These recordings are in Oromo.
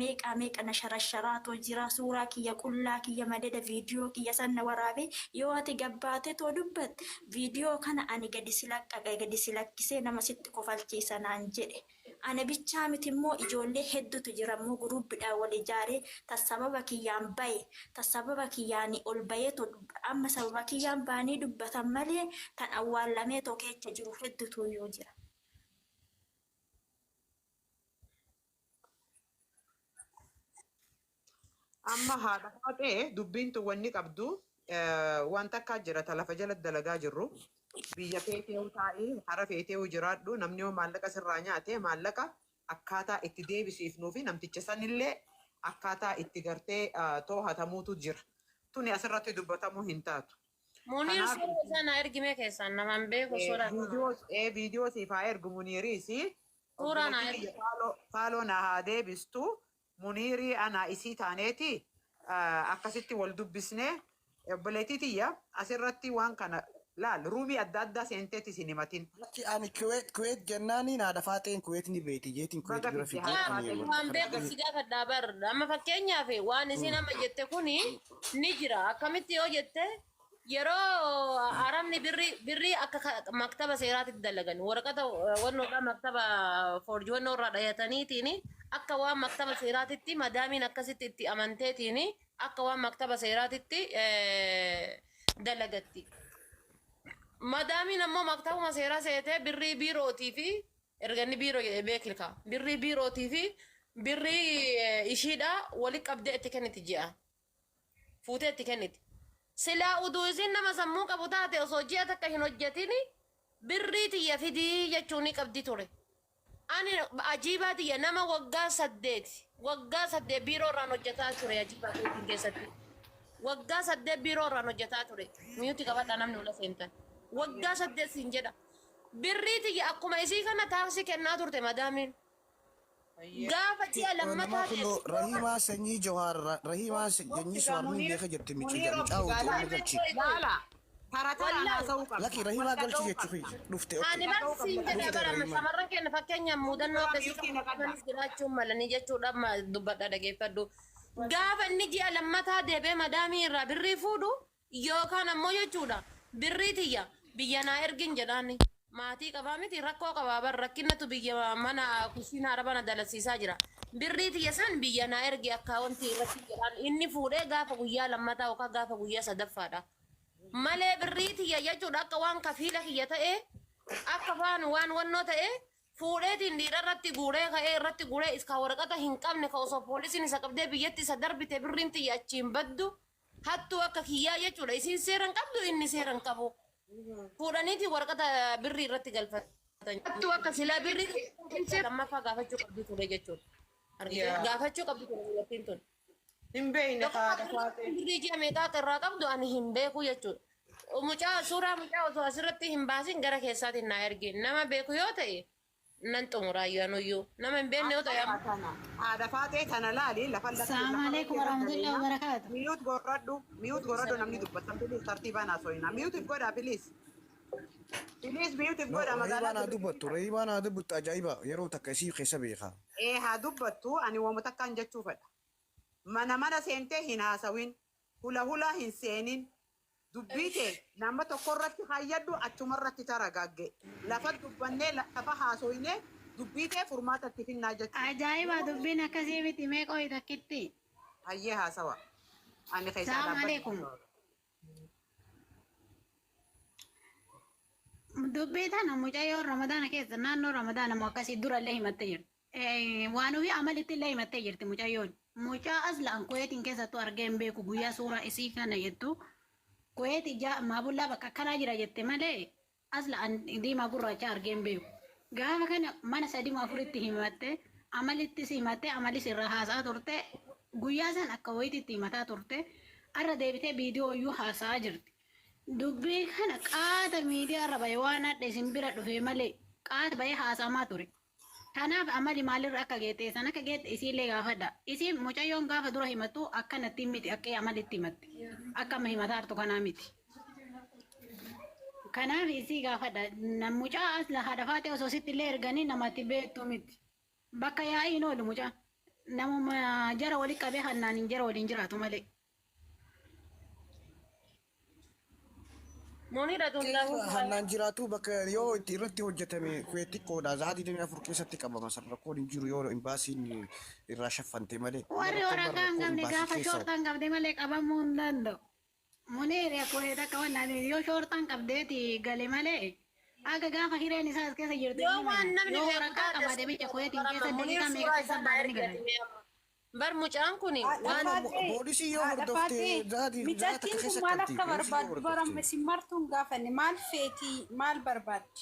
Meeqaa meeqa na sharasharaatoo jira. Suuraa kiyya qullaa kiyya madada viidiyoo kiyya san na waraabee, yoo ati gabbaatetoo dubbatte viidiyoo kana ani gadi si laqqaqa, gadi si lakkisee nama sitti kofalchiisa naan jedhe. Ana bichaa miti immoo, ijoollee heddutu jira immoo guruubbidhaan wal ijaaree ta sababa kiyyaan baye, ta sababa kiyyaanii ol bayeetoo amma sababa kiyyaan bahanii dubbatan malee tan awwaallameetoo keecha jiru heddutuuyyuu jira. Amma haadha faaxee, dubbiin tun wanni qabdu waan takkaa jira ta lafa jala dalagaa jirru. Biyya feeteewu taa'ii, hara feeteewu jiraadhu, namni yoo maallaqa sirraa nyaate maallaqa akkaataa itti deebisiifnuu fi namticha sanillee akkaataa itti gartee toohatamuutu jira. Tuni asirratti dubbatamuu hin taatu. Muniir, Kanaaf suura isaa naa ergimee keessaan namaan beeku suura isaa. Viidiyoo siif haa ergu Muniiriis. Suuraa naa Obboleettii ergi. kiyya follow na haa deebistu. Muniirii ana isii taaneeti akkasitti wal dubbisnee. Obboleettii tiyya, asirratti waan kana laal, roomii adda addaa seenteeti isin himatin. Lakki, ani Kuweet jennaaniin haadha faaxeen Kuweet ni beeti jeetiin Kuweet Baga bira fidde fidee haadha ani faaxee. wanta Waan kana beeku si gaafadhaa bar. Amma fakkeenyaaf waan isin amma jette kuni ni jira. Akkamitti yoo jette, yeroo arabni birrii akka maktaba seeraatitti dalagan, waraqata wannoodhaa maktaba forge wannoo irraa dhayataniitiin akka waan maktaba seeraatitti madaamiin akkasitti itti amanteetiin akka waan maktaba seeraatitti dalagatti. Madaamiin ammoo maktabuma seeraa seetee birrii biirootii fi erga inni biiroo jedhee beekilka. Birrii biirootii fi birrii ishiidha wali qabdee itti kenniti ji'a. Fuutee itti kenniti. Silaa uduu isin nama sammuu qabu taate, osoo ji'a takka hin hojjetin birrii tiyya fidii jechuu ni qabdi ture. Ani ajiibaa tiyya, nama waggaa 8, waggaa 8 biiroo irraan hojjetaa ture ajiibaa keetiin keessatti. Waggaa 8 biiroo irraan hojjetaa ture. Mute qabadhaa namni ola seentan. Waggaa 8 siin jedha. Birrii tiyya akkuma isii kana taaksii kennaa turte madaamiin. Gaafa ji'a Namaa lammataa kunoo deemte. Rahiimaa sanyii Jawaar, Rahiimaa sanyii Obsigaa Suwaar niin Muniir, beeka jirti. Muniir, Mucaa obsigaa hojii laala. onni galchi. Laala. Tara taraan Wallahi. haasa'uu qabna. Lakki, Wal Rahiimaa galchi dhaga'uu jechuu qabna. kiyya dhufte, okay. Ani bar Dhaga'uu siin qabna. jedha Dhufte bara amma Rahiimaan. shamarran keenya fakkeenyaaf mudannoo akkasii Mute naqadha. qabanis jiraachuun malanii jechuudha amma dubbadha, dhageeffadhu. Gaafa inni ji'a lammataa deebi'ee madaamii irraa birrii fuudhu yookaan ammoo jechuudha birrii tiyya biyya naa ergin jedhaani. Maatii qabaa miti, rakkoo qabaa bar, rakkinatu biyya mana kushiinaa araba na dalasiisaa jira. Birrii tiyya san biyya naa ergi akkaawwantii irratti jedhaan, inni fuudhee gaafa guyyaa lammataa yookaan gaafa guyyaa sadaffaadha. Malee birrii tiyya jechuudha akka waan kafiila kiyya ta'ee, akka waan waan wannoo ta'ee fuudheetiin dhiira irratti guuree ka'ee irratti guuree iska waraqata hin qabne ka osoo poolisiin isa qabdee biyyatti isa darbite birriin tiyya achiin baddu. Hattuu akka kiyyaa jechuudha, isiin seera hin qabdu, inni seera hin qabu, fuudhaniitiin waraqata birrii irratti galfatan. Hattuu akka silaa birrii lammaffaa gaafachuu qabdi ture jechuudha, argitee, gaafachuu qabdi ture dubartiin tun. Hin beekne Tokkoffaa haadha faaxee. Birrii ji'a meeqaa akka irraa qabdu ani hin beeku jechuudha. Mucaa, suuraa mucaa osoo asirratti hin baasin gara keessaatiin naa ergi. Nama beeku yoo ta'e nan xumuraayyuu anuyyuu. Nama hin beekne yoo ta'e ammoo. Tana haadha faaxee tana laali lafa Assalamu alaikum warahmatullahi wabarakatuh. Mute godhadhu, mute godhadhu. Namni dubbatan please tartiibaan haasofina. Mute godhaa, please, please, mute No, godhaa. Rahiimaan Magaalaa haa dubbattu, Rahiimaan haa dubbattu, ajaa'iba, yeroo takka isii keessa beeka. Ee, haa dubbattu. Ani wooma takkaan jechuu fedha. Mana mana seentee hin haasawin, hula hulaa hin seenin. Dubbii tee nama tokko irratti hayyadhu, achuma irratti taragaagge. Lafa dubbannee, lafa haasoyne, dubbii tee furmaata itti finnaa jechuudha. Ajaa'iba, dubbiin akkasii miti, mee qo'i takkitti. Hayyee, haasawa. Ani keessaa Salaamu dhaabbadhu. alaikum. Dubbii tana mucayyoon Ramadaana keessa, naannoo Ramadaana moo akkasii durallee himattee jirti. Waan ofii amalitti illee himattee jirti mucayyoon. Mucaa aslaan Kuweetiin keessattuu argee hin beeku, guyyaa suuraa isii kana jettu Kuweet ijaa maabullaa bakka akkanaa jira jette malee aslaan diimaa gurraacha argee hin beeku. Gaafa kana mana sadii afuritti himatte, amalittis himatte, amalis irraa haasa'aa turte, guyyaa san akka wayiititti himataa turte, arra deebitee viidiyoo iyyuu haasa'aa jirti. Dubbii kana qaata miidiyaa irra bahe, waan hadha isin bira dhufe malee qaata bahee haasa'amaa ture. Kanaaf amali maalirra akka geette, san akka geette isiillee gaafadha. Isiin mucayyoon gaafa dura himattu akkanatti miti, akka amalitti himatti. Akka amma himataa jirtu kanaa miti. Kanaaf isii gaafadha. Mucaa as haadha faatee osoo sitti illee erganii namatti beektu miti. Bakka yaa'iin oolu mucaan. Namuma jara walii qabee hannaan hin jara waliin jiraatu malee. Muniira tun Hannaan jiraatu bakka yoo itti irratti hojjetame Kuweet xiqqoodha. Za'a 24 keessatti qabama. San rakkoon hin jiru yoo imbaasiin irraa shaffante malee. Warri Rakkoon waraqaa hin rakkoo qabne imbaasii gaafa keessa. shoortaan qabde malee qabamuu hin danda'u. Muniir Kuweet akka wannaan yoo shoortaan qabdeeti gale malee akka gaafa hireen isaa as keessa jirtu Yoo hin waan himan. namni Yoo beeku waraqaa taate qabaate bicha Kuweetiin barama keessa Muniir daqiiqaa meeqa suuraa keessa isaa naa baasanii galan. ergate mee amma. Bar mucaan kun waan Poolisii yoo hordoftee za'a takka Micattiin kun keessa maal qabdi. akka Poolisii yoo barbaaddu baramma hordoftee. isin martuun gaafanne maal feetii maal barbaaddi?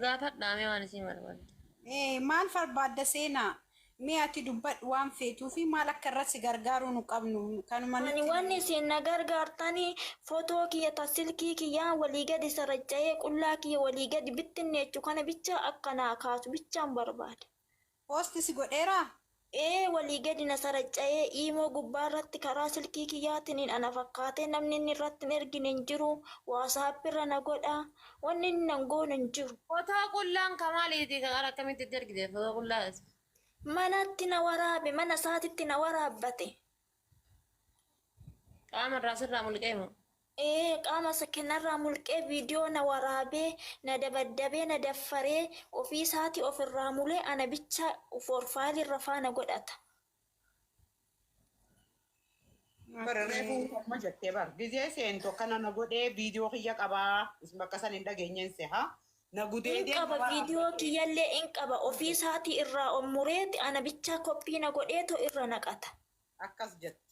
Gaafadhaa mee waan isin barbaaddu. Maal barbaadda seenaa? Mee ati dubbadhu waan feetuu fi maal akka irratti gargaaruu nu qabnu kanuma Ani nutti wanni isin na gargaartanii footoo kiyya ta silkii kiyyaan walii gadi sarajja'ee qullaa kiyya walii gadi bittinneechu kana bicha akka naa kaasu bichaan barbaada. Poosti si godheeraa? Ee, walii gadi na sarajja'ee iimoo gubbaa irratti karaa silkii kiyyaatiin ana fakkaatee namni inni irratti hin ergine hin jiru. WhatsApp irra na godha. Wanni inni nan goone hin jiru. Footoo qullaan kamaaliiti kan akkamitti itti ergite footoo qullaa? Manatti na waraabe, mana isaatitti na waraabbate. Qaama irraa sirraa mulqee moo? Ee, qaama kenarraa mulqee viidiyoo na waraabee, na dabaddabee, na daffaree, ofii isaatii ofirraa mulee ana bicha forfaayilii irra faana godhata. Bara reefuu amma jettee bar gizee seentu akkana na godhee viidiyoo kiyya qabaa bakka san hin dhageenyeen seha na In gudeedee qaba, viidiyoo kiyyallee in qaba, ofii isaatii irraa ommureeti ana bicha koppii na godheetu irra naqata. Akkas jetti.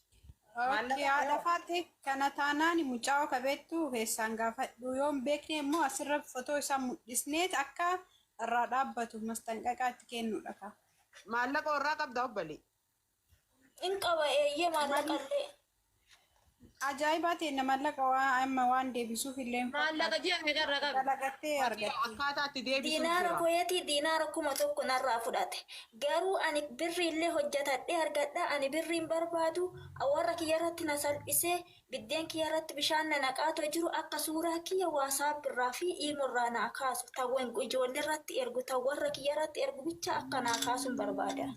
Okay, haadha faate kana taanaan mucaa kabeettu keessaan gaafadhu yoo hin beekne immoo asirra fotoo isaa mul'isneet akka irraa dhaabbatu mastanqaqaatti kennuudha ka. Maallaqa warraa qabda obbali. In qaba, eeyyee, maallaqallee. Ajaa'ibaa ta'e, maallaqa waan amma waan deebisuuf illee hin Maallaqa ji'a meeqa irraa qabdi? Dalagattee argatte. Akkaataa itti deebisuuf Diinaara jira. Kuweetii diinaara 1000 narraa fudhate. Garuu ani birri illee hojjetadhee argadha. Ani birri hin barbaadu. Warra kiyya irratti na salphisee, biddeen kiyya irratti bishaan na naqaatoo jiru akka suuraa kiyya WhatsApp irraa fi iimo irraa naa kaasu. Tawwan ijoollee irratti ergu, tan warra kiyya irratti ergu bicha akka naa kaasu hin barbaada.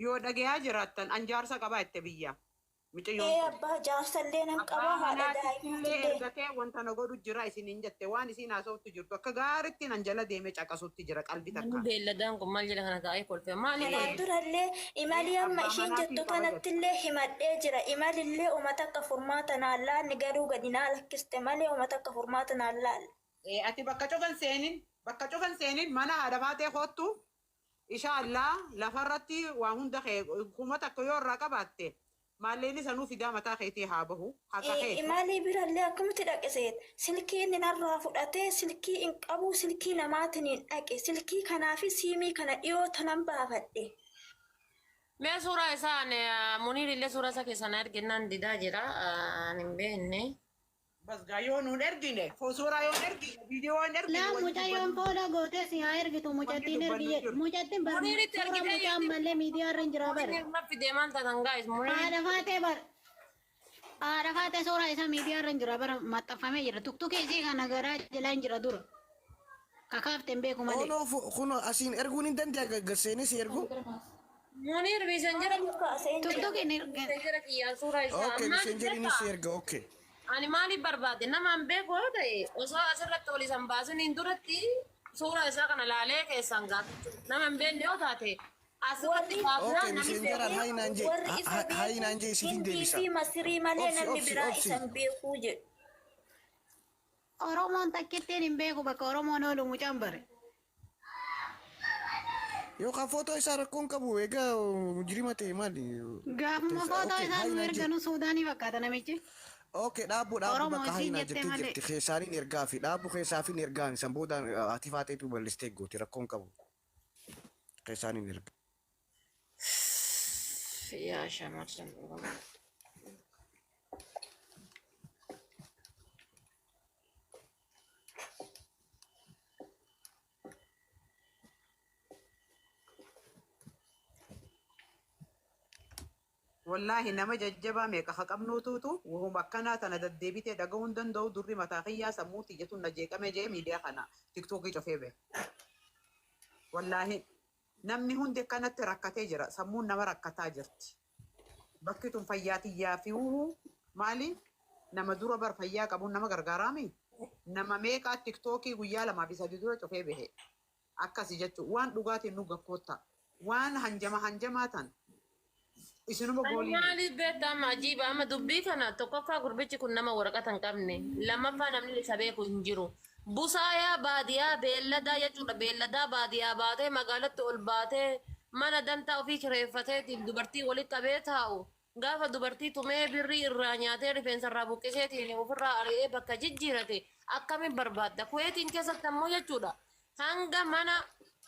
Yoo dhagayaa jiraattan an jaarsa qabaa itti biyya. Mucayyoon Ee, kun. abbaa jaarsallee nan qaba, Abbaa haadha manaatitti illee daa'imaatillee. ergatee wanta na godhu jira isiniin jette, waan isiin haasoftu jirtu akka gaariitti nan jala deemee caqasutti jira qalbii Namni takka. beelladaan kun maal jedha kana taa'ee kolfee maali Kanaan kolfe? durallee imalii amma Abbaa ishiin manaatiin jettu qaba jette. tanattillee himadhee jira. Imalillee uummata akka furmaata naan laalle, garuu gadi naa lakkiste malee uummata akka furmaata naan laalle. Ati bakka cufan seenin, bakka cufan seenin, mana haadha faatee koottu inshaallaa lafarratti waa hunda kee 1000 yoo irraa qabaatte maalleen sanuu fidaa mataa keetii haa bahu haqa keeti. Imalii birallee akkamitti dhaqe? Silkii inni narraa fudhatee silkii hin qabu, silkii namaatiin hin dhaqe, silkii kanaa fi siimii kana dhiyoo tanan baafadhe. Mee suuraa isaa Muniir illee suuraa isaa keessaa na erginnaan didaa jira. Ani hin beekne. Bas gaa, yoo nuun ergine, suuraa yoo ergine, viidiyoo hin ergine, Laa wanti mucayyoon dubbannu foola gootee si haa ergitu, mucattiin wanti ergi dubbannu jedhu. jiru. Mucattiin bar Muniiritti suura ergitee mucaa jirti. ammallee miidiyaa irra hin jira bara. Muniir ma fidee maal taatan gaa'is Muniir? Haadha faatee bar. Haadha faatee suuraa isaa miidiyaa irra hin jira bara, maxxanfamee jira. Tuktukee isii kana garaa jala hin jira dura. Kakaafte hin beeku malee. Onoo kun asiin erguun hin danda'a, garseenee si ergu. Muniir Messenger Kaasee hin jira. Tuktukiin erge. Messenger kiyyaan suuraa isaa Okay, maal messenjeriin beekaa? si erga, okay. Ani maaliif barbaade, nama hin beeku yoo ta'e osoo asirratti ol isan baasiniin duratti suuraa isaa kana laalee keessaan gaafachuu, nama hin beekne yoo taate asirratti Warri baafnaan Okay, namni messengeraan beeku hi naan jee warri isa hi naan jee beeku isiif hin Hindii deebisa. fi Masirii malee Obsi, namni obsi, biraa obsi. isa hin beekuu jedhu. Oromoon takkittiin hin beeku bakka Oromoon oolu mucaan bare. Yookaan footoo isaa rakkoon qabu egaa mujrima ta'e maali? Gaafuma footoo Okay, isaa hi nu naan jee. erganu Suudaanii fakkaata namichi. Okay, dhaabbu dhaabbu Oromoo bakka hi isiin naan jettee jettee malee. jirti. Keessaaniin ergaa fi dhaabbu keessaafin ergaan san boodaan ati faateetu bal'istee gooti, rakkoon qabu. Keessaaniin erga. Yaa shamarran Oromoo. Wallaahi nama jajjabaa meeqa haa qabnuutuutu wahuma akkanaa tana deddeebitee dhaga'uu hin danda'u, durri mataa kiyyaa sammuu tiyyatuun na jeeqame jee miidiyaa kana TikTokii cufee bahe. Wallaahi namni hundi akkanatti rakkatee jira. Sammuun nama rakkataa jirti. Bakki tun fayyaa tiyyaa fi maali? Nama dura bar fayyaa qabuun nama gargaaraami. Nama meeqaa tiktookii guyyaa 2 fi 3 dura cufee bahe. Akkasi jechuun waan dhugaatiin nu gakkoota. Waan hanjama hanjamaa tan isinuma Ani goolii. maaliif beektaa amma ajiiba amma dubbii kana? Tokkoffaa, gurbichi kun nama waraqata hin qabne. Lammaffaa, namni isa beeku hin jiru. Busaayaa baadiyaa beelladaa jechuudha. Beelladaa baadiyaa baatee magaalatti ol baatee mana dantaa ofii kireeffateetiin dubartii walitti qabee taa'u. Gaafa dubartii tumee birrii irraa nyaatee rifeensa irraa buqqiseetiin ofirraa ari'ee bakka jijjiirate akkamiin barbaadda? Kuweetiin keessatti ammoo jechuudha. Hanga mana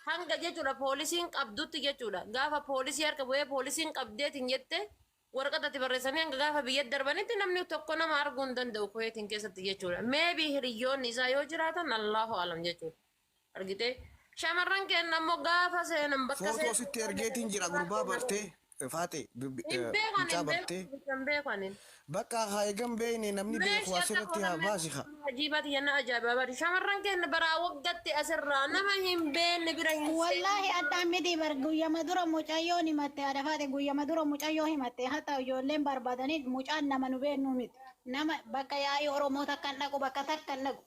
hanga jechuudha poolisiin qabdutti jechuudha. Gaafa poolisii harka bu'ee poolisiin qabdeetiin jette waraqatatti barreessanii hanga gaafa biyya darbanitti namni tokko nama arguu hin danda'u Kuweetiin keessatti jechuudha. Maybe hiriyoonni isaa yoo jiraatan, Allahu alam jechuudha. Argitee, shamarran keenya ammoo gaafa seenan bakka Footoo seenan sitti ergeetiin jira, gurbaa bartee faate hin beekan. Mucaa Hin bartee. beekan, hin beekan. Bakka haa eegan beeyne, namni beeku asirratti haa baasi haa. Ajiibati jenna, ajaa'iba bari. Shamarran keenya baraa waggaatti asirraa nama hin beekne bira hin Wallaahi addaan miti bar, guyyama dura mucayyoon himatte, haadha faate, guyyama dura mucayyoo himatte. Hatta ijoolleen barbaadanii mucaan nama nu beeknu miti. Nama bakka yaa'ii Oromoo takka hin dhaqu, bakka takka hin dhaqu.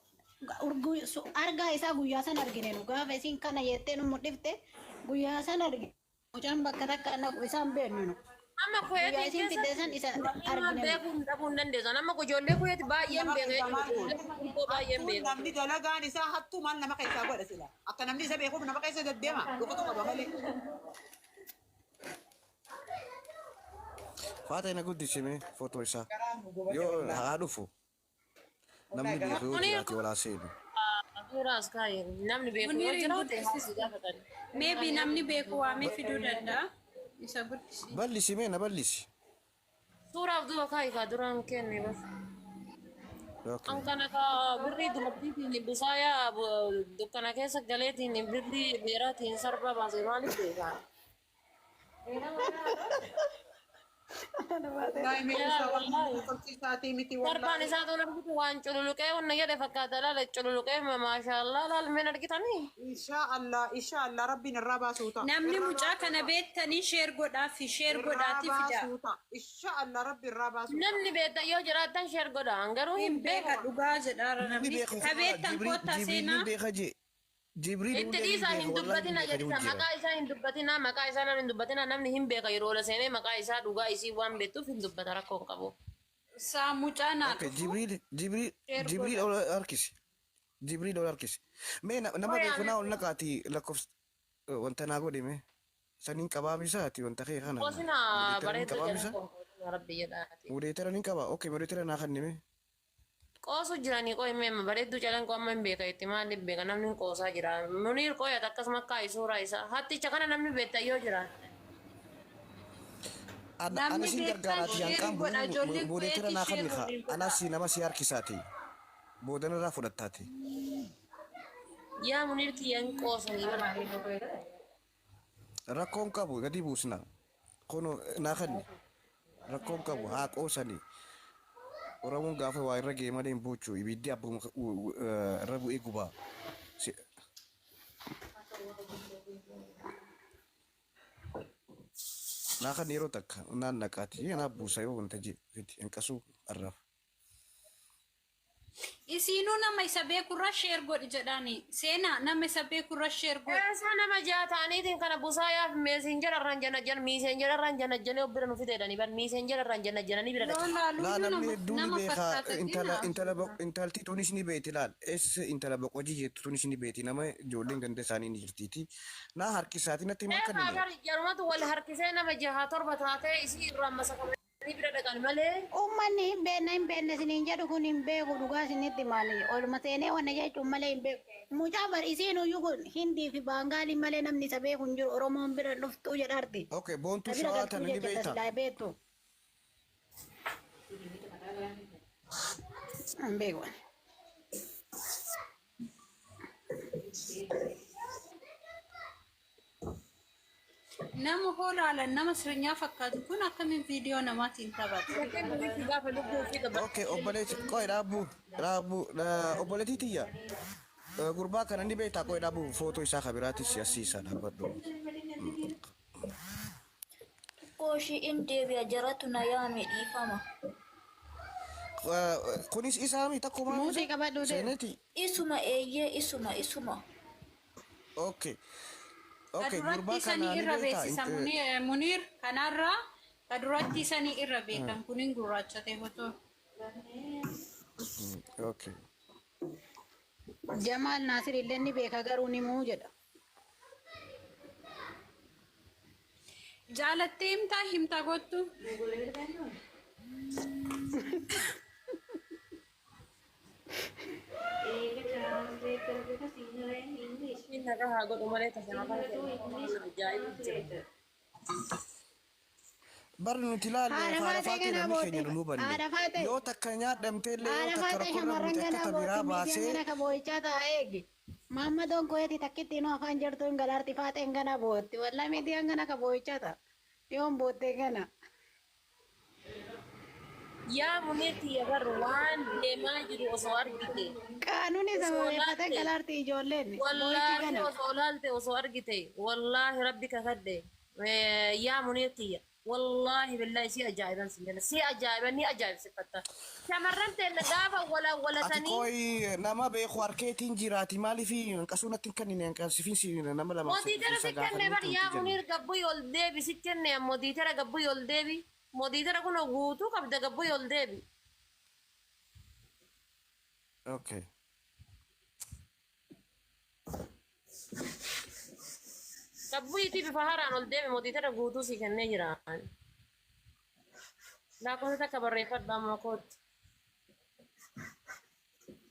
Argaa isaa guyyaa san argine nu, gaafa isin kana jettee nu mul'ifte guyyaa san argine. Mucaan bakka takka hin dhaqu, isaan beeknu nu. Amma Guyyaa Kuweetiin isin fidde san isa keessatti argine nu. beekuu hin dhabuu hin dandeessan. Amma ijoollee Kuweeti baay'een Nama beeka keessaa maal jechuudha. godha? Ijoollee baay'een Hattuun beeka. namni dalagaan isaa hattuu maal nama keessaa godha sila? Akka namni isa beekuuf nama keessa deddeema. Dhukatu qaba malee. Faata na guddisime footoo isaa. Garaan nu gubate Yoo wallaahi. haa dhufu namni Wallaahi beeku yoo Munir jiraate walaa seenu. Suuraas kaaye, namni beeku yoo Munir hin jiraate guddisisu. gaafatan. Maybe namni beeku waamee fiduu danda'a. Isa guddisi. Bal'isi mee, na bal'isi. Suuraaf duuba kaayi kaa duraan kenne bas. Okay. An kana ka birrii dubartiitiin busaayaa dukkana keessa galeetiin birrii beeraatiin sarba baase maaliif beekaa? Wallaahi mee Yaa isa waan wallaahi. qabsiisaatii miti Sarbaan wallaahi. isaa tuun argitu waan cululuqee wanna jedhe fakkaata, laala cululuqee, maashaallah, laal meen argitanii? Insha Allah, insha Allah, rabbiin irraa baasuu ta'a. Namni Irraa mucaa baasuu kana ta'a. beektanii share godhaafi, share Irraa godhaatii fidaa. baasuu ta'a. Insha Allah, rabbi irraa baasuu ta'a. Namni beektan yoo jiraattan share godha, garuu hin Hin beeka beeku. dhugaa jedhaara Namni namni. beeku Ka beektan Jibriil koottaa Jibriil ni seenaa. beeka jee. Jibriil Itti ullee ni dhiisaa, beeka, hin wallaahi ni dubbatina beeka jedhisa, jiru jira. maqaa isaa hin dubbatina, maqaa isaa namni hin dubbatina. Namni hin beeka yeroo ola seenee maqaa isaa dhugaa isii waan beektuuf hin dubbata, rakkoo hin qabu. Saa mucaa naa Okay, dhufu Jibriil Jibriil share Jibriil godha. ol harkisi. Jibriil ol harkisi. Mee nama beeku naa ol naqaati, lakkoofsa wanta naa godhime. Saniin qabaamisaati wanta kee kana. Qoosina Moderator ni bareedduu qabaamisa. jedhan, rabbi jedhaati. Moderator ni qaba. Okay, moderator naa kennime. Qoosu jiranii qooyi meema bareedduu calanqoo amma hin beeka itti maaliif beeka, namni hin qoosaa jira. Muniir qooyat akkasuma kaa'i suuraa isaa. Hatticha kana namni beektan yoo jiraate. Ana Namni sin beektan gargaaraati share hanqaan godha. Ijoolleen moderator Kuweetii naa share kenni haa. waliin godha. Anas nama si harkisaati. Boodanarraa fudhattaati. Yaa Muniir kiyya, hin qoosanii bara. Rakkoon qabu, gadi buusna. Kun naa kenni. Rakkoon qabu, haa qoosanii. Oromoon gaafa waa irra ga'e malee hin boochu. Ibiddi abbuma irra bu'ee gubaa. Naa kan yeroo takka naan naqaati. Naa buusa yoo wanta jee hanqasuu arraaf. Isiinuu nama isa beekurra share godhi jedhaani. Seenaa, nama isa beekurra share godhi. Eessa nama jaha ta'aniitiin kana busaayaaf messenger irraan janajjan, messenger irraan janajjanee of bira nu fideedhanii bar, messenger irraan janajjananii bira Yoo dhaqan. Laa laaluyyuu namni nama hedduun ni nama beeka. fakkaata. Intala intala intalti tunis ni beeti, laal. Eessa intala boqojii jettu tunis ni beeti. Nama ijoolleen ganda isaanii ni jirtiiti. Naa harki isaatii natti himaa Eegaa kennine. bari jarumatu wal harkisee nama jaha torba taatee isii irraan masakamanii bira dhaqan malee. Uummanni hin beekne, hin beekne isiniin jedhu kun hin beeku, dhugaa isinitti maali olma seenee wanna jechuun malee hin beeku. Mucaa bar isiin uyyuu kun Hindii fi Baangaalii malee namni isa beeku hin jiru, Oromoon bira dhuftuu jedhaarti. Okay, boontuu Na bira shawaa galtuu tana ni jechuudha beekta. silaa beektu. Hin beeku. Nama hoolaalan nama sirnyaa fakkaatu kun akkamiin viidiyoo namaatiin taphata? Gaafa lubbuu ofii qaban. Okay, obboleetti qoy, dhaabbuu dhaabbuu, obboleettii tiyya. Gurbaa kana ni beektaa qoy dhabu footoo isaa kabiraatis si asiisa dhaabbadhu. Xiqqoo ishii in deebi'a jaratu na yaame dhiifama. Kunis isaami takkumaa Muuxii qabadhu deemu. seeneti. Isuma eeyyee isuma isuma. Okay. Ta Okay, duratti gurbaa sanii kana ni irra beektaa? beeksisa Muniir kanarraa ta duratti sanii irra beekan kunin gurraachate fotoo. Okay. Jamaal Naasir illee ni beeka garuu ni muu jedha. Jaalattee himtaa himtaa kottu. Inni nagaa haa godhu malee tasuma kana ajaa'ibu jira. Barri nuti ilaalle Haadha faana faatee faatee ganaa namni keenya bootti. nu hubanne. Haadha faatee. Yoo takka nyaadhamte illee yoo Haadha takka faatee rakkoorra shamarran buute akka ganaa ta biraa bootti miidiyaan baasee gana ka boo'ichaa ta'a eegi. Maammadoon koyeeti takkitti inuu afaan jirtu hin galaarti faaxeen gana bootti. Wallaa miidiyaan gana ka boo'ichaa ta'a. Yoon boottee gana. Yaa Muniir tiyya bar waan deemaa jiru osoo argite. Qaanuun isa Osoo bareeffatee laalte. galaarti ijoolleen. Boo'ichi Wallaahi gana. osoo laalte osoo argite wallaahi rabbi kakadhe yaa Muniir tiyya wallaahi billaahi si ajaa'iban si jenna si ajaa'iban ni ajaa'ibsifatta. Shamarran teenya gaafa wala ati walatanii qoy nama beeku harkeetiin jiraati maaliif hanqasuu natti hin kennine hanqasifiin si nama lama Modiitara si kenne bar yaa Muniir gabbuy ol deebi si kenne modiitara gabbuy ol deebi modiitara kun guutuu qabda gabbuy ol deebi. Okay. Gabbuyitii bifa haaraan ol deebi modiitara guutuu si kennee jira. Lakkoofsa takka barreeffadhu amma kootti.